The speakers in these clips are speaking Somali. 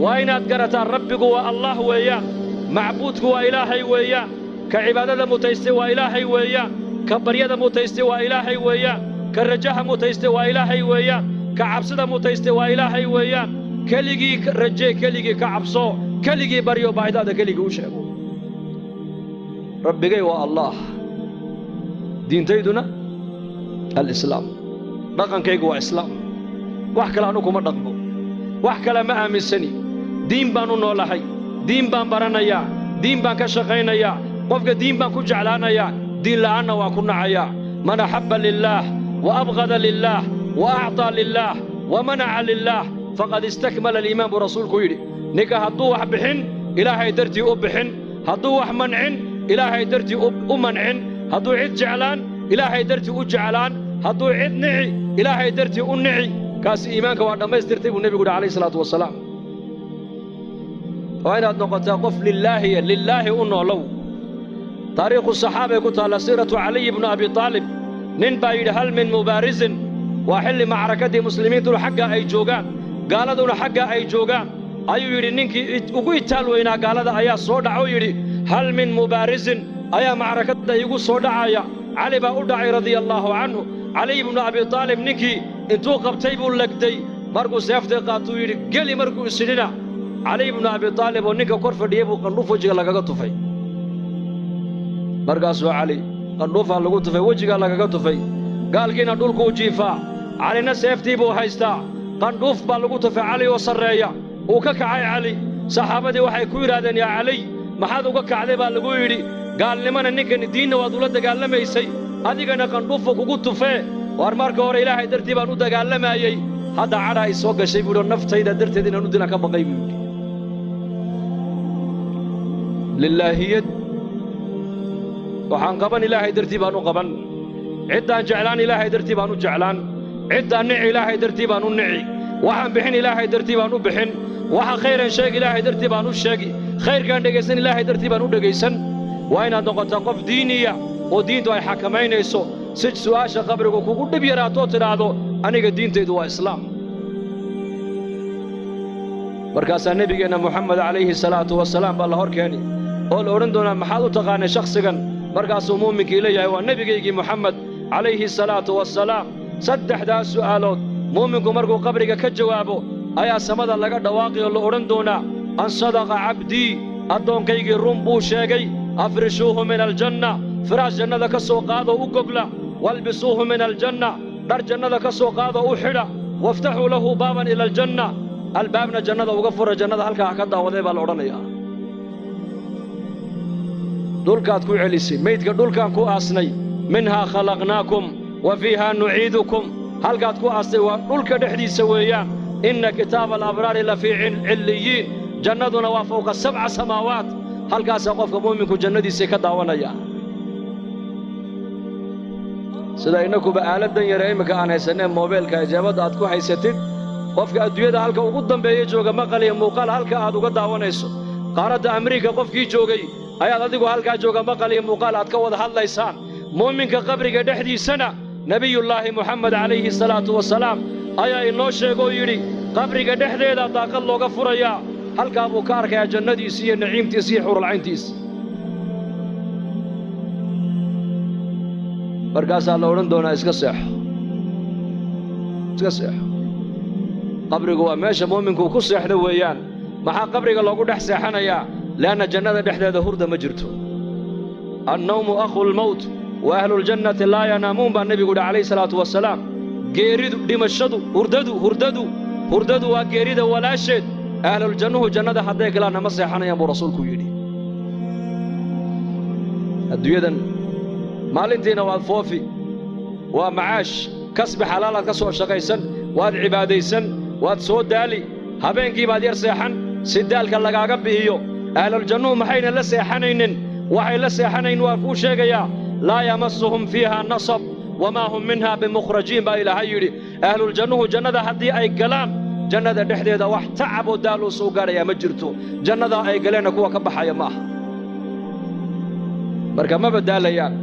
Waa inaad garataa Rabbigu waa Allah weeyaan, macbuudku waa Ilaahay weeyaan, ka cibaadada mutaystay waa Ilaahay weeyaan, ka baryada mutaystay waa Ilaahay weeyaan, ka rajaha mutaystay waa Ilaahay weeyaan, ka cabsida mutaystay waa Ilaahay weeyaan. Keligii rajee, keligii ka cabso, keligii baryo, baahidaada keligii u sheego. Rabbigay waa Allah, diintayduna alislaam, dhaqankaygu waa islaam. Wax kale anu kuma dhaqmo, wax kale ma aaminsani. Diin baan u noolahay, diin baan baranayaa, diin baan ka shaqaynayaa, qofka diin baan ku jeclaanayaa, diin la'aanna waan ku nacayaa. Man axabba lilaah wa abqada lilaah wa acطaa lilaah wa manaca lilaah faqad istakmala aliimaan, buu rasuulku yidhi. Ninka hadduu wax bixin, Ilaahay dartii u bixin; hadduu wax mancin, Ilaahay dartii u mancin; hadduu cid jeclaan, Ilaahay dartii u jeclaan; hadduu cid nici, Ilaahay dartii u nici, kaasi iimaanka waa dhammaystirtay, buu nebigu yidhi calayhi salaatu wasalaam. Waa inaad noqotaa qof lilaahiya, lilaahi u noolow. Taariikhu saxaabay ku taalla, siiratu Caliy ibnu Abi Taalib. Nin baa yidhi: "Hal min mubaarisin?" Waa xilli macrakadii muslimiintuna xaggaa ay joogaan, gaaladuna xaggaa ay joogaan, ayuu yidhi. Ninkii ugu itaal weynaa gaalada ayaa soo dhaca oo yidhi: "Hal min mubaarisin?" Ayaa macrakadda iigu soo dhacaya. Cali baa u dhacay, radia allaahu canhu. Caliy ibnu Abi Taalib ninkii intuu qabtay buu legday. Markuu seeftii qaatuu yidhi: "Geli." Markuu isidhina, Caliy ibnu Abi Taalib oo ninka kor fadhiyey buu qandhuuf wejiga lagaga tufay. Markaasuu Cali qandhuufaa lagu tufay, wejigaa lagaga tufay. Gaalkiina dhulkuu jiifaa, Calina seeftii buu haystaa. Qandhuuf baa lagu tufay Cali oo sarreeya. Uu ka kacay Cali. Saxaabadii waxay ku yidhahdeen: "Yaa Caliy, maxaad uga kacday?" baa lagu yidhi. Gaalnimana ninkani diinna waad ula dagaalamaysay, adigana qandhuufu kugu tufee. "Waar, marka hore Ilaahay dartii baan u dagaalamayey, hadda cadha ay soo gashay," buu yidhi, "oo naftayda darteed inaan u dilaan ka baqay," buu yidhi. Lilaahiyad. Waxaan qaban, Ilaahay dartii baan u qaban. Ciddaan jeclaan, Ilaahay dartii baan u jeclaan. Ciddaan nici, Ilaahay dartii baan u nici. Waxaan bixin, Ilaahay dartii baan u bixin. Waxa khayran sheegi, Ilaahay dartii baan u sheegi. Khayrkaan dhegaysan, Ilaahay dartii baan u dhegaysan. Waa inaad noqotaa qof diiniya oo diintu ay xakamaynayso, si su'aasha qabrigu kugu dhib yaraatoo tidhaahdo: "Aniga diintaydu waa islaam." Markaasaa nebigeenna Moxamed calayhi salaatu wasalaam baa la hor keeni oo la odhan doonaa: "Maxaad u taqaanay shakhsigan?" Markaasuu muuminkii leeyahay: "Waa nebigaygii Moxamed calayhi salaatu wasalaam." Saddexdaas su'aalood muuminku markuu qabriga ka jawaabo ayaa samada laga dhawaaqi oo la odhan doonaa: "An sadaqa cabdii, addoonkaygii run buu sheegay. Afrishuuhu min aljanna, firaash jannada ka soo qaadoo u gogla. Walbisuuhu min aljanna, dhar jannada ka soo qaadoo u xidha. Waftaxuu lahu baaban ila aljanna, albaabna jannada uga fura, jannada halkaa ha ka daawaday," baa la odhanayaa. Dhulkaad ku celisay meydka, dhulkaan ku aasnay. Minhaa khalaqnaakum wa fiihaa nuciidukum. Halkaad ku aastay waa dhulka dhexdiisa weeyaan. Inna kitaaba alabraari la fii cilliyiin. Jannaduna waa fowqa sabca samaawaat. Halkaasaa qofka mu'minku jannadiisii ka daawanaya. Sida innakuba aaladdan yare imminka aan haysanee moobeelka ijaabadda aad ku haysatid, qofka adduunyada halka ugu dambeeya jooga maqal iyo muuqaal halka aad uga daawanayso. Qaaradda Amriika qofkii joogay ayaad adigu halkaa jooga maqal iyo muuqaal aad ka wada hadlaysaan. Muuminka qabriga dhexdiisana Nebiyullaahi Moxamed calayhi salaatu wasalaam ayaa inoo sheegoo yidhi: qabriga dhexdeeda daaqad looga furayaa, halkaa buu ka arkayaa jannadiisi iyo naciimtiisi iyo xuuralcayntiisi. Markaasaa la odhan doonaa: "Iska seexo, iska seexo." Qabrigu waa meesha mu'minku ku seexdo weeyaan. Maxaa qabriga loogu dhex seexanayaa? Li'anna jannada dhexdeeda hurda ma jirto. "Annawmu akhu lmowt wa ahluljannati laa yanaamuun," baa nebigu yidhi calayhi salaatu wasalaam. Geeridu, dhimashadu, hurdadu, hurdadu, hurdadu waa geerida walaasheed. Ahluljannuhu jannada hadday galaanna ma seexanayaan, buu rasuulku yidhi. Adduunyadan maalintiina waad foofi, waa macaash, kasbi xalaalaad ka soo shaqaysan, waad cibaadaysan, waad soo daali, habeenkii baad yar seexan si daalka lagaaga bi'iyo. Ahluljannuhu maxayna la seexanaynin? Waxay la seexanayn waan kuu sheegayaa. "Laa yamasuhum fiiha nasab wamaa hum minha bimukhrajiin," baa Ilaahay yidhi. Ahluljannuhu jannada haddii ay galaan, jannada dhexdeeda wax tacab oo daaluu soo gaadhayaa ma jirto. Jannadaa ay galeenna kuwa ka baxaya ma aha. Marka ma badaalayaan,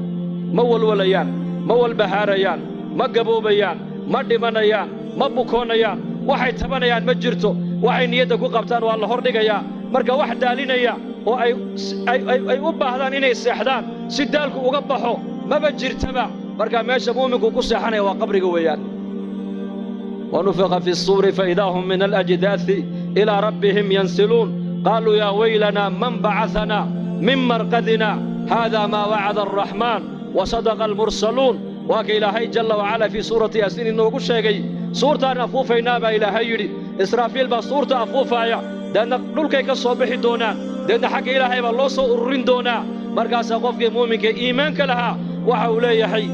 ma walwalayaan, ma walbahaarayaan, ma gaboobayaan, ma dhimanayaan, ma bukoonayaan. Waxay tabanayaan ma jirto. Waxay niyadda ku qabtaan waa la hordhigayaa. Marka wax daalinaya oo ay u baahdaan inay seexdaan si daalku uga baxo maba jirtaba. Marka meesha mu'minku ku seexanaya waa qabriga weeyaan. ونفخ في الصور فإذا هم من الأجداث إلى ربهم ينسلون قالوا يا ويلنا من بعثنا من مرقدنا هذا ما وعد الرحمن وصدق المرسلون. Waa ka Ilaahay jalla wacala fii suurati Yaasiin inoogu sheegay. Suurtaan afuufaynaa baa Ilaahay yidhi. Israafiil baa suurta afuufaaya, deedna dhulkay ka soo bixi doonaan, deedna xagga Ilaahay baa loo soo ururin doonaa. Markaasaa qofkii muuminka iimaanka lahaa waxa uu leeyahay: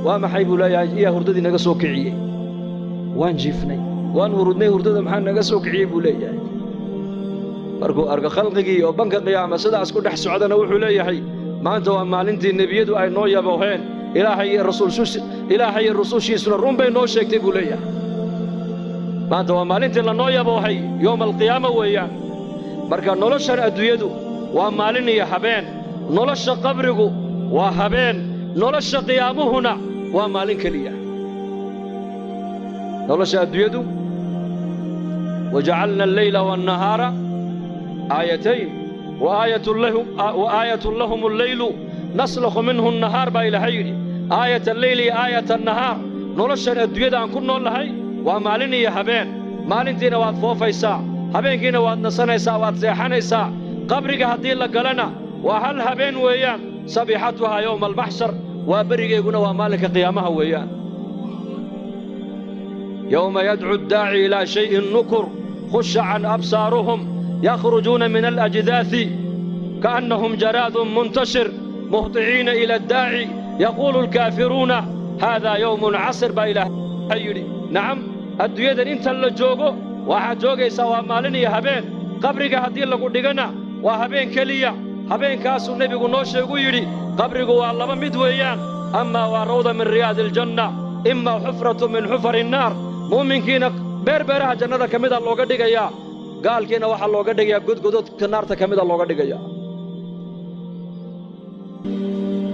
"Waa maxay?" buu leeyahay. "Iyaa hurdadii naga soo kiciyey? Waan jiifnay, waan hurudnay, hurdada maxaa naga soo kiciyey?" buu leeyahay. Markuu arko khalqigii oo banka qiyaama sidaas ku dhex socdana, wuxuu leeyahay: "Maanta waa maalintii nebiyadu ay noo yabooheen. Ilaahay iyo Ilaahay iyo rusushiisuna run bay noo sheegtay," buu leeyahay. "Maanta waa maalintii lanoo yaboohay." Yowma alqiyaama weeyaan. Marka noloshan adduunyadu waa maalin iyo habeen, nolosha qabrigu waa habeen, nolosha qiyaamuhuna waa maalin keliya. Nolosha adduunyadu وجعلنا الليل والنهار آيتين وآية لهم الليل نسلخ منه النهار baa Ilaahay yidhi. آية الليل, آية النهار. Noloshan adduunyada aan ku nool nahay waa maalin iyo habeen. Maalintiina waad foofaysaa, habeenkiina waad nasanaysaa, waad seexanaysaa. Qabriga haddii la galana waa hal habeen weeyaan. صبيحتها يوم المحشر. Waa berigeyguna waa maalinka qiyaamaha weeyaan. يوم يدعو الداعي إلى شيء نكر خش عن أبصارهم يخرجون من الأجداث كأنهم جراد منتشر مهطعين إلى الداعي يقول الكافرون هذا يوم عسر baa Ilaahay yidhi. Nacam, adduunyadan inta la joogo waxaad joogaysaa waa maalin iyo habeen. Qabriga haddii lagu dhigana waa habeen keliya. Habeenkaasuu nebigu noo sheegu yidhi: qabrigu waa laba mid weeyaan, amaa waa روضة من رياض الجنة, إما حفرة من حفر النار. Muuminkiina beer beeraha jannada ka mida looga dhigayaa, gaalkiina waxaa looga dhigayaa godgododka naarta ka mida looga dhigayaa.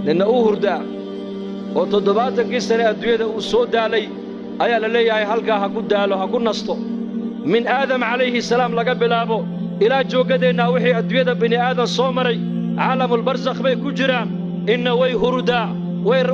Ninna uu hurdaa oo 70kii sane adduunyada uu soo daalay ayaa la leeyahay halkaa ha ku daalo, ha ku nasto. Min Aadam calayhi salaam laga bilaabo ilaa jooggadeennaa, wixii adduunyada bini aadan soo maray caalamulbarsakh bay ku jiraan. Inna way hurdaa,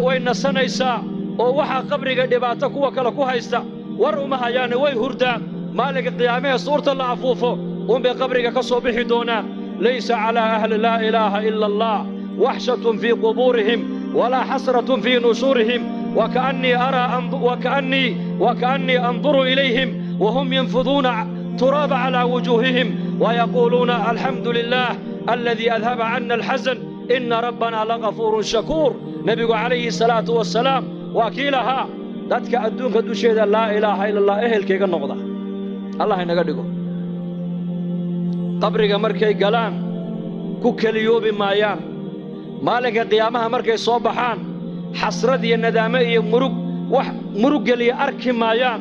way nasanaysaa, oo waxaa qabriga dhibaato kuwa kale ku haysta war uma hayaane, way hurdaan. Maalinka qiyaamahee suurta la afuufo uunbay qabriga ka soo bixi doonaan. ليس على أهل لا إله إلا الله وحشة في قبورهم ولا حسرة في نشورهم. وكأني أرى وكأني أنظر إليهم وهم ينفضون تراب على وجوههم ويقولون: الحمد لله الذي أذهب عنا الحزن، إن ربنا لغفور شكور. Nebigu calayhi salaatu wasalaam waa kii lahaa: dadka adduunka dusheeda laa ilaaha ila Allah ehelkayga noqda, Allah inaga dhigo, qabriga markay galaan ku keliyoobi maayaan. Maalinka qiyaamaha markay soo baxaan xasrad iyo nadaame iyo murug wax murug geliya arki maayaan.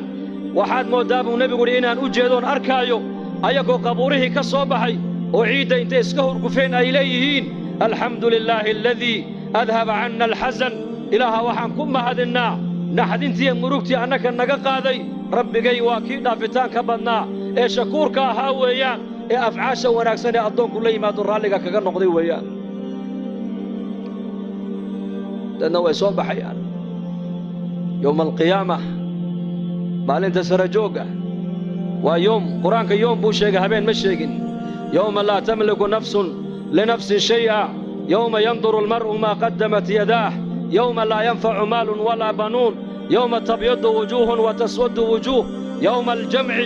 Waxaad mooddaa, buu nebigu yidhi, inaan u jeedoon arkaayo ayagoo qabuurihii ka soo baxay oo ciidda intay iska hurgufeen ay leeyihiin: الحمد لله الذي أذهب عنا الحزن. Ilaaha waxaan ku mahadinnaa naxdintiiyo murugtii annaka naga qaaday. Rabbigay waa kii dhaafitaanka badnaa ee shakuurka ahaa weeyaan, ee afcaasha wanaagsan ee addoonku la yimaado raalliga kaga noqday weeyaan. Dadna way soo baxayaan yowma alqiyaama, maalinta sarajoogga. Waa yoom, Qur-aanka yoom buu sheegay, habeen ma sheegin. يوم لا تملك نفس لنفس شيئا، يوم ينظر المرء ما قدمت يداه، يوم لا ينفع مال ولا بنون، يوم تبيض وجوه وتسود وجوه، يوم الجمع،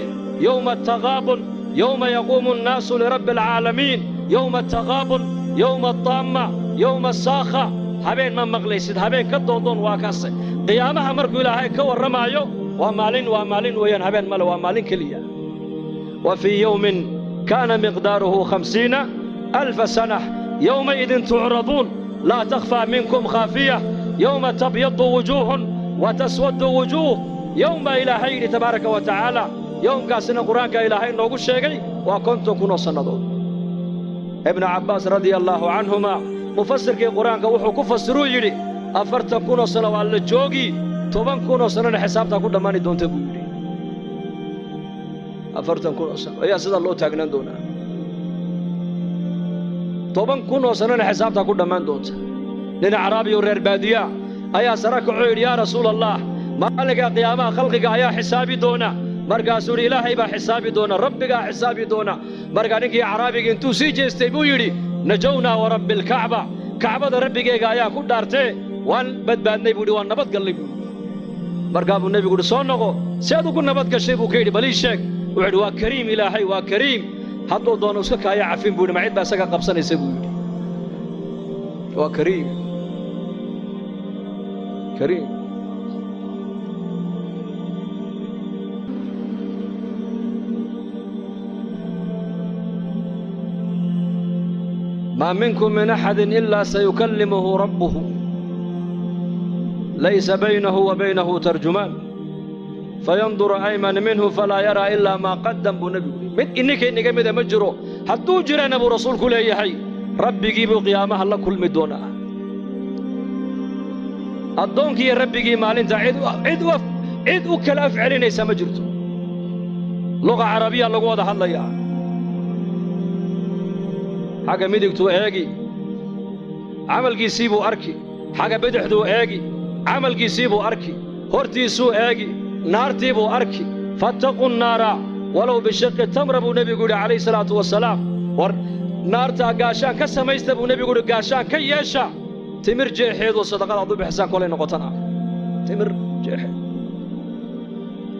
يوم التغابن، يوم يقوم الناس لرب العالمين، يوم التغابن، يوم الطامة، يوم الصاخة. Habeen ma maqlaysid, habeen ka doondoon waa kaase. Qiyaamaha markuu Ilaahay ka warramaayo waa maalin, waa maalin weeyaan, habeen male, waa maalin keliya. وفي يوم كان مقداره 50,000 سنة. يومئذ تعرضون لا تخفى منكم خافية، يوم تبيض وجوه وتسود وجوه. يوم Ilaahay yidhi tabaaraka wa tacaala. Yowmkaasina Qur-aanka Ilaahay noogu sheegay waa 50,000 oo sannadood. Ibnu Cabbaas radia allaahu canhuma, mufasirkii Qur-aanka, wuxuu ku fasiruu yidhi: 40,000 oo sano waa la joogi, 10,000 oo sannona xisaabtaa ku dhammaani doonta, buu yidhi. 40,000 oo sano ayaa sidaa loo taagnaan doonaa. 10,000 oo sanona xisaabtaa ku dhammaan doonta. Nin acraabi oo reer baadiya ayaa sara kacoo yidhi, yaa rasuul allah, maalinka qiyaamaha khalqiga ayaa xisaabi doona. Markaasuu yidhi, ilaahay baa xisaabi doona, rabbigaa xisaabi doona. Markaa ninkii acraabiga intuu sii jeestay buu yidhi, najownaa wa rabbi alkacba, kacbada rabbigeyga ayaa ku dhaartee waan badbaadnay buu yidhi, waan nabad gallay buu yidhi. Markaa buu nebigu yidhi, soo noqo, si aad ugu nabad gashay buu ka yidhi, bal ii sheeg. Wuxuu yidhi, waa kariim ilaahay, waa kariim, hadduu doono iska kaaya cafin buu yidhi, ma cid baa isaga qabsanaysa buu yidhi. Waa kariim, kariim. ما منكم من أحد إلا سيكلمه ربه ليس بينه وبينه ترجمان فينظر أيمن منه فلا يرى إلا ما قدم. بنبي mid ininka inaga mida ma jiro, hadduu jirana buu rasuulku leeyahay, rabbigii buu qiyaamaha la kulmi doonaa. Addoonkii rabbigii maalinta cid u kala af celinaysa ma jirto. Luqa carabiya lagu wada hadlayaa. Xagga midigtuu eegi, camalkiisii buu arki. Xagga bidixduu eegi, camalkiisii buu arki. Hortiisuu eegi, naartii buu arki. Fattaquu nnaara walow bishiqi tamra buu nebigu yidhi calayhi salaatu wasalaam. War naartaa gaashaan ka samaysta buu nebigu yidhi, gaashaan ka yeesha timir jeexeedoo sadaqadaad u bixisaan kolay noqotana timir jeexeed,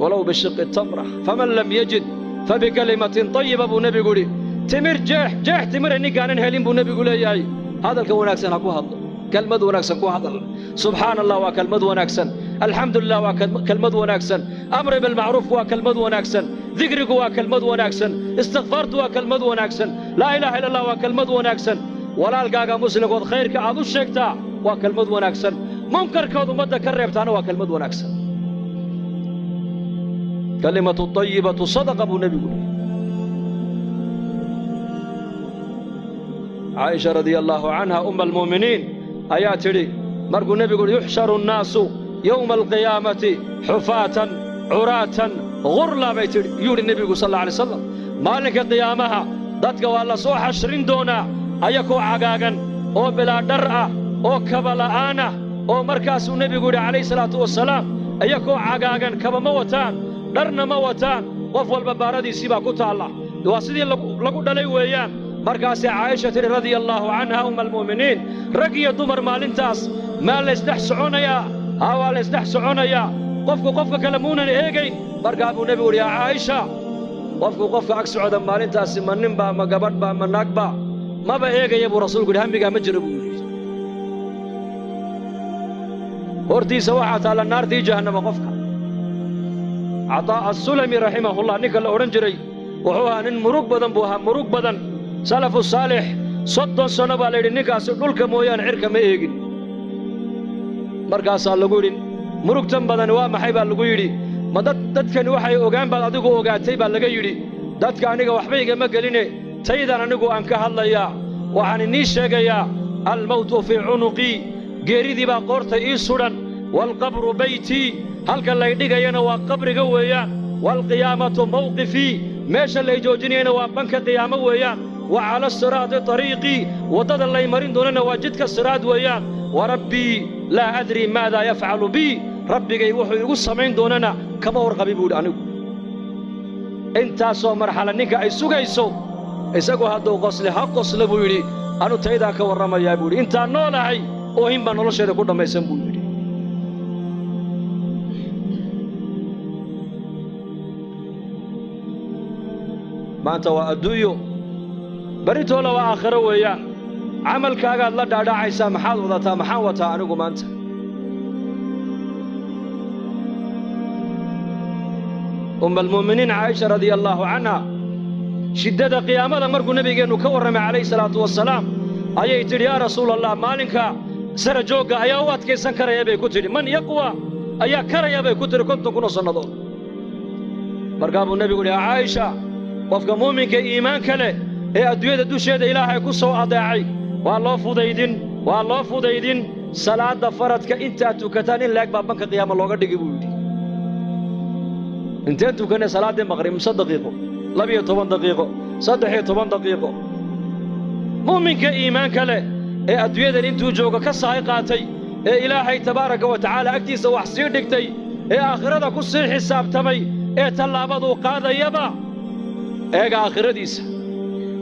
walow bishiqi tamra, faman lam yajid fabikalimatin tayiba buu nebigu yidhi. Timir jeex, jeex timira ninkaanan helin buu nebigu leeyahay, hadalka wanaagsan ha ku hadlo, kelmad wanaagsan ku hadal. Subxaana allah waa kelmad wanaagsan, alxamdulilah waa kelmad wanaagsan, amri bilmacruuf waa kelmad wanaagsan, dikrigu waa kelmad wanaagsan, istikfaartu waa kelmad wanaagsan, laa ilaaha illa allah waa kelmad wanaagsan, walaalkaaga muslimkood khayrka aad u sheegtaa waa kelmad wanaagsan, munkarkood ummadda ka reebtaana waa kelmad wanaagsan. Kalimatu tayibatu sadaqa buu nebigu yidhi. Caaisha radia allaahu canha umma almu'miniin ayaa tidhi, markuu nebigu yidhi yuxsharu annaasu yowma alqiyaamati xufaatan curaatan ghurla bay tidhi, yuu yidhi nebigu sal alla alay salam, maalinka qiyaamaha dadka waa la soo xashrin doonaa ayakoo cagaagan oo bilaa dhar ah oo kaba la'aan ah, oo markaasuu nebigu yidhi calayhi salaatu wasalaam, ayakoo cagaagan, kaba ma wataan, dharna ma wataan, qof walba baaradiisii baa ku taalla, waa sidii lagu dhalay weeyaan. Markaasay Caaisha tidhi radia allaahu canha umma almu'miniin, rag iyo dumar maalintaas maa laysdhex soconayaa? Haa, waa laysdhex soconayaa, qofku qofka kale muunan eegayn. Markaa buu nebigu yidhi, yaa Caaisha, qofku qofka ag socda maalintaasi ma ninbaa, ma gabadhbaa, ma naagba, maba eegaya buu rasuulku yidhi, hammigaa ma jiro buu yidhi. Hortiisa waxaa taalla naartii jahannama qofka. Cataa assulami raximahullah ninka la odhan jiray wuxuu ahaa nin murug badan buu ahaa, murug badan. Salafu saalix 30 sano baa la yidhi ninkaasi dhulka mooyaane cirka ma eegin. Markaasaa lagu yidhi, murugtan badan waa maxay baa lagu yidhi. Ma dadkani waxay ogaan baad adigu ogaatay baa laga yidhi. Dadka aniga waxba igama geline, taydan anigu aan ka hadlayaa, waxaan inii sheegayaa almawtu fii cunuqii, geeridii baa qoorta ii sudhan, waalqabru baytii, halka lay dhigayana waa qabriga weeyaan, waalqiyaamatu mawqifii, meesha lay joojinayana waa banka qiyaamo weeyaan, wa cala asiraadi tariiqii, waddada lay marin doonana waa jidka siraad weeyaan, wa rabbii laa adrii maadaa yafcalu bii, rabbigay wuxuu igu samayn doonana kama warqabi buu yidhi anigu. Intaasoo marxala ninka ay sugayso, isagu hadduu qosle ha qosle buu yidhi, anu taydaan ka warramayaa buu yidhi, intaan noolahay oohin baa nolosheeda ku dhammaysan buu yidhi. Maanta waa adduunyo, berritoola waa aakhiro weeyaan. Camalkaagaad la dhaadhacaysaa, maxaad wadataa, maxaan wataa anigu maanta? Umma almu'miniin Caaisha radia allaahu canha shiddada qiyaamada markuu nebigeennu ka warramay calayhi salaatu wasalaam ayay tidhi, yaa rasuul allah, maalinka sara joogga ayaa u adkaysan karaya bay ku tidhi, man yaqwa ayaa karaya bay ku tidhi 50,000 oo sannadood. Markaa buu nebigu yidhi, yaa Caaisha, qofka muuminka iimaanka leh ee adduunyada dusheeda ilaahay ku soo adeecay waa loo fudaydin, waa loo fudaydin salaadda faradka intaad tukataan in laeg baa banka qiyaama looga dhigi buu yidhi. Inteen tukanay salaaddii maqrib? Mise daqiiqo, 12 daqiiqo, 13 daqiiqo. Mu'minka iimaanka leh ee adduunyadan intuu joogo ka sahay qaatay, ee Ilaahay tabaaraka wa tacaala agtiisa wax sii dhigtay, ee aakhirada ku sii xisaabtamay, ee tallaabaduu qaadayaba eega aakhiradiisa.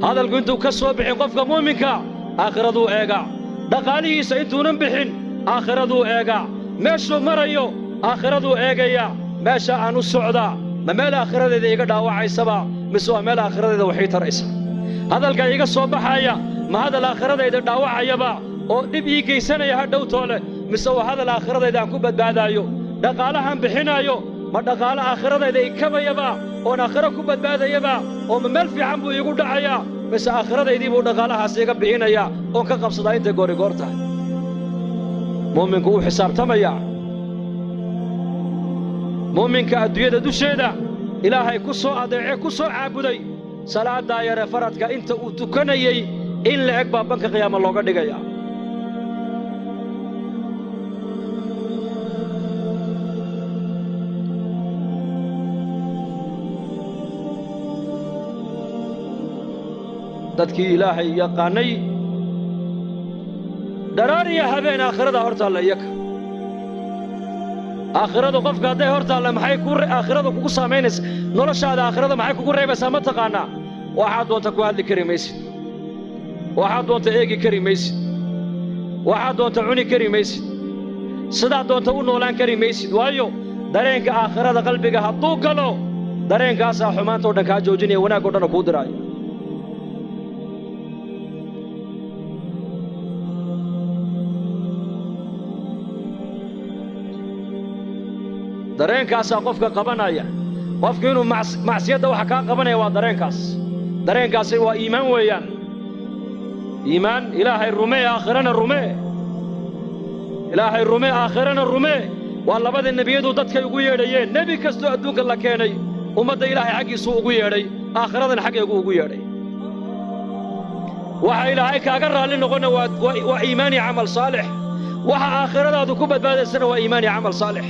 Hadalku intuu ka soo bixin qofka mu'minka aakhiraduu eegaa, dhaqaalihiisa intuunan bixin aakhiraduu eegaa, meeshuu marayo aakhiraduu eegayaa. Meesha aan u socdaa ma meel aakhiradeeda iga dhaawacaysaba mise waa meel aakhiradeeda waxii taraysa? Hadalka iga soo baxaya ma hadal aakhiradayda dhaawacayaba oo dhib ii geysanaya ha dhowtoole, mise waa hadal aakhiradayda aan ku badbaadaayo? Dhaqaalahaan bixinaayo ma dhaqaalo aakhiradayda i kabayaba oon aakhiro ku badbaadayaba, oo ma meel fiican buu iigu dhacayaa, mise aakhiradaydii buu dhaqaalahaas iga bixinayaa oon ka qabsadaa intay goorigoor tahay? Mu'minku wuu xisaabtamayaa. Mu'minka adduunyada dusheeda Ilaahay ku soo adeece, ku soo caabuday, salaaddaa yare faradka inta uu tukanayey in la eg baa banka qiyaama looga dhigayaa. Dadkii Ilaahay yaqaannay dharaar iyo habeen aakhirada hor taalla iyaka. Aakhiradu qofka hadday hor taalla maxay ku aakhirada kugu saamaynaysa? Noloshaada aakhirada maxay kugu reebaysaa ma taqaannaa? Waxaad doonta ku hadli kari maysid, waxaad doonta eegi kari maysid, waxaad doonta cuni kari maysid, sidaad doonta u noolaan kari maysid. Waayo dareenka aakhirada qalbiga hadduu galo, dareenkaasaa xumaanta o dhan kaa joojinaya, wanaag o dhanna kuu diraaya. Dareenkaasaa qofka qabanaya. Qofku inuu macsiyadda waxa kaa qabanaya waa dareenkaas. Dareenkaasi waa iimaan weeyaan. Iimaan Ilaahay rumee, aakhirana rumee. Ilaahay rumee, aakhirana rumee. Waa labada nebiyadu dadkay ugu yeedhayeen. Nebi kastoo adduunka la keenay ummadda Ilaahay xaggiisuu ugu yeedhay, aakhiradana xaggeegu ugu yeedhay. Waxa Ilaahay kaaga raalli noqonna waa iimaan iyo camal saalix. Waxa aakhiradaadu ku badbaadaysana waa iimaan iyo camal saalix.